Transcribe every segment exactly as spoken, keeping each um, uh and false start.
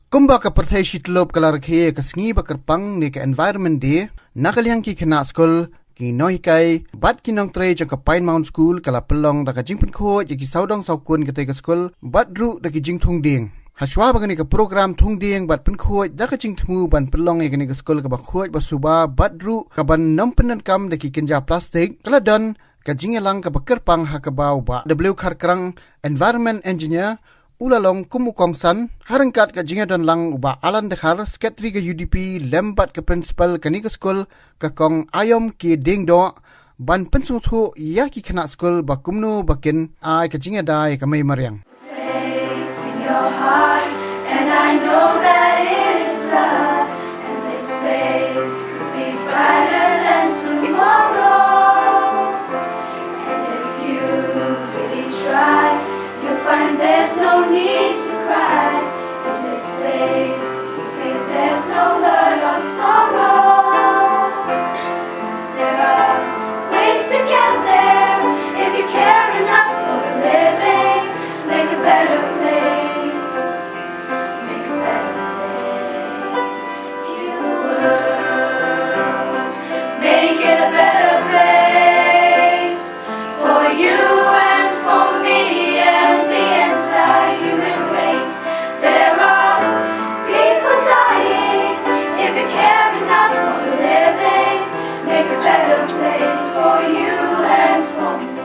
Kumba ka pyrthei shityllup ka la rakhe ïa ka sngi ba kyrpang ne ka Environment Day, na ka liang ki khynnah skul, ki nonghikai bad ki nongtrei jong ka Pine Mount School ka la pynlong da ka jingpynkhuid ïa ki sawdong sawkun katei ka skul bad ruh da ki jingthung dieng. Hashwa ba kane ka program thung dieng bad pynkhuid da ka jingthmu ban pynlong ïa kane ka skul kaba khuid ba suba bad ruh kaban nym pyndonkam da ki kynja plastik, ka la don ka jingïalang kaba kyrpang ha kaba u Bah W Kharkrang, Environment Engineer, u la long kum u kongsan, ha ryngkat ka jingïadon lang u Bah Alan Dkhar, Secretary ka U D P, lem bad ka Principal kane ka skul, ka Kong Ayom K Diengdoh, ban pynsngewthuh ïa ki khynnah skul ba kumno ba kin ai ka jingïada ïa ka mei mariang. Place in your heart, and I know that it is love. And this place could be brighter than tomorrow. And if you really try, you'll find there's no need to cry. In this place, you feel there's no hurt or sorrow. There are ways to get there if you care enough for a living. Make a better place. Make a better place. Heal the world. Make it a better place for you and for me and the entire human race. There are people dying. If you care enough for a living, make a better place for you and for me.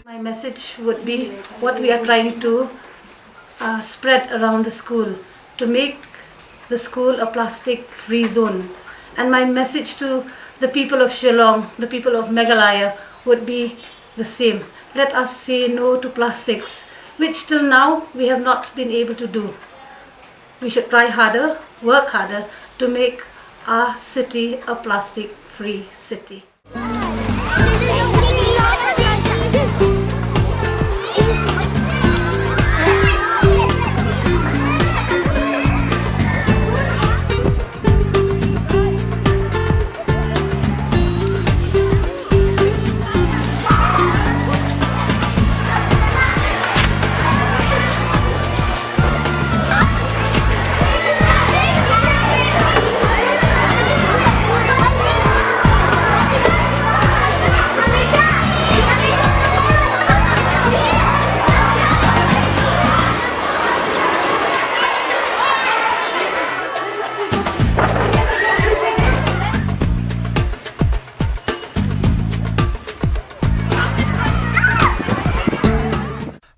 My message would be what we are trying to uh, spread around the school to make the school a plastic free zone. And my message to the people of Shillong, the people of Meghalaya, would be the same. Let us say no to plastics, which till now we have not been able to do. We should try harder, work harder to make our city a plastic free city.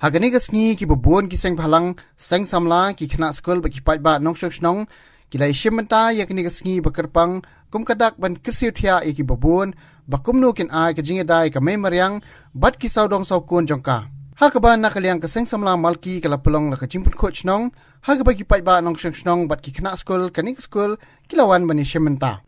Ha kane ka sngi kiba bun ki seng bhalang, seng samla, ki khynnah skul bad ki paidbah nongshong shnong ki la ïashim bynta ïa kane ka sngi ba kyrpang kum ka dak ban kyrsiew thiah ïa kiba bun ba kumno kin ai ka jingïada ïa ka mei mariang bad ki sawdong sawkun jong ka. Ha kaba na ka liang ka seng samla Malki ka la pynlong la ka jingpynkhuid shnong, ha kaba ki paidbah nongshong shnong bad ki khynnah skul kane ka skul ki la wan ban ïashim bynta.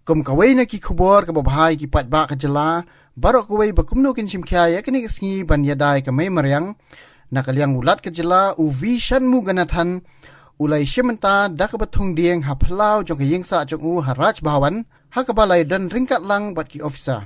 Kum kawei na ki khubor kaba bha ïa ki paidbah ka jylla baroh kawei ba kumno kin shim khia ïa kane ka sngi ban ïada ïa ka mei mariang, na ka liang u Lat ka jylla u V Shanmuganathan u la ïashim bynta da kaba thung dieng ha phyllaw jong ka ïingsah jong u ha Raj Bhavan, ha kaba la ïadon ryngkat lang bad ki officer.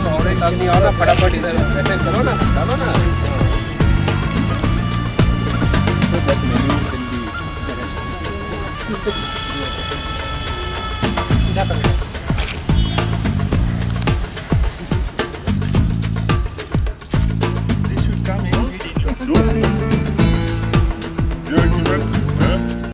और एक आदमी आओ ना, फटाफट इधर ऐसे करो ना, डालो ना। So that menu can be सीधा करो।